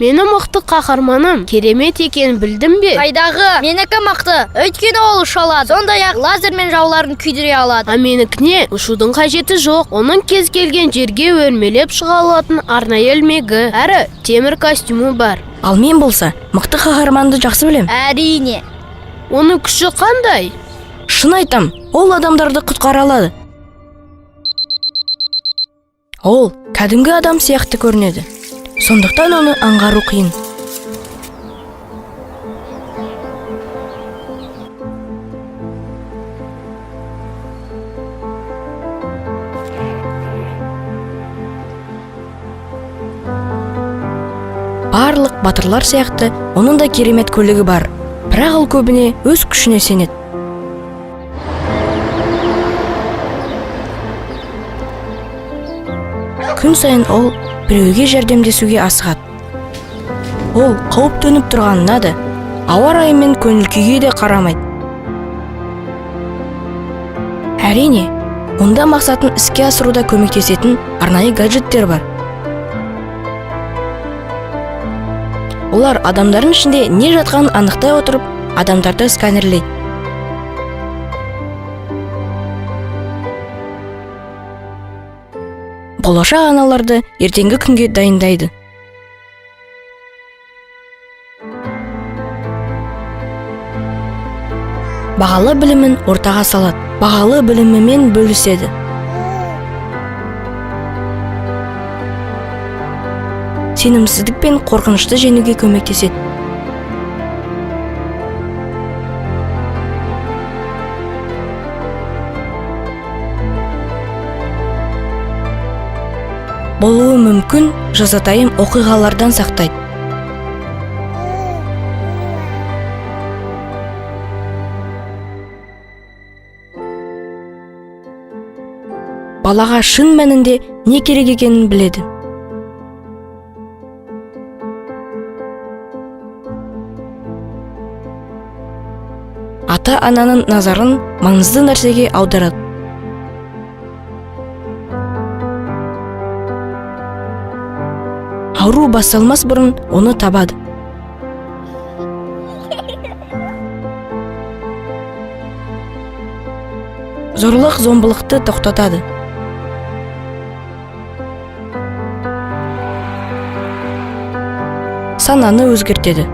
Мені мықты қаһарманым керемет екенін білдің бе? Қайдағы, менікі мықты. Өйткені ол ұша алады. Сондай-ақ лазермен жауларын күйдіре алады. А менікіне ұшудың қажеті жоқ. Оның кез келген жерге өрмелеп шыға алатын арнайы ілмегі, әрі темір костюмі бар. Ал мен болса, мықты қаһарманды жақсы білем. Әрине. Оның күші қандай? Шын айтам, ол адамдарды құтқара алады. Ол кәдімгі адам сияқты көрінеді. Сондықтан оны аңғару қиын. Барлық батырлар сияқты оның да керемет көлігі бар. Бірақ ол көбіне өз күшіне сенеді. Күн сайын ол біреуге жәрдемдесуге асығады. Ол қауіп төніп тұрғанына да, ауа райы мен көңіл күйге де қарамайды. Әрине, онда мақсатын іске асыруда көмектесетін арнайы гаджеттер бар. Олар адамдардың ішінде не жатқанын анықтай отырып, адамдарды сканерлейді. Болашақ аналарды ертеңгі күнге дайындайды. Бағалы білімін ортаға салады, бағалы білімімен бөліседі. Сенімсіздік пен қорқынышты жеңуге көмектеседі. Болуы мүмкін жазатайым оқиғалардан сақтайды. Балаға шын мәнінде не керек екенін біледі. Ата-ананың назарын маңызды нәрсеге аударады. Ауру басталмас бұрын оны табады. Зорлық зомбылықты тоқтатады. Сананы өзгертеді.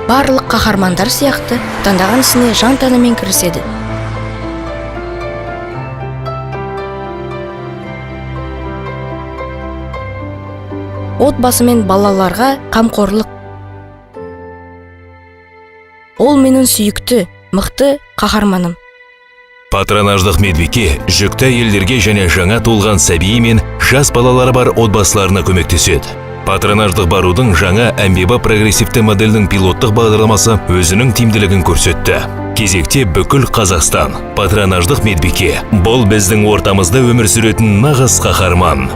Барлық қаһармандар сияқты таңдаған ісіне жан тәнімен кіріседі. Отбасы мен балаларға қамқорлық. Ол менің сүйікті, мықты қаһарманым. Патронаждық медбике жүкті әйелдерге және жаңа туылған сәбиі мен жас балалары бар отбасыларына көмектеседі. Патронаждық барудың жаңа әмбебап прогрессивті моделінің пилоттық бағдарламасы өзінің тиімділігін көрсетті. Кезекте бүкіл Қазақстан. Патронаждық медбике. Бұл біздің ортамызда өмір сүретін нағыз қаһарман.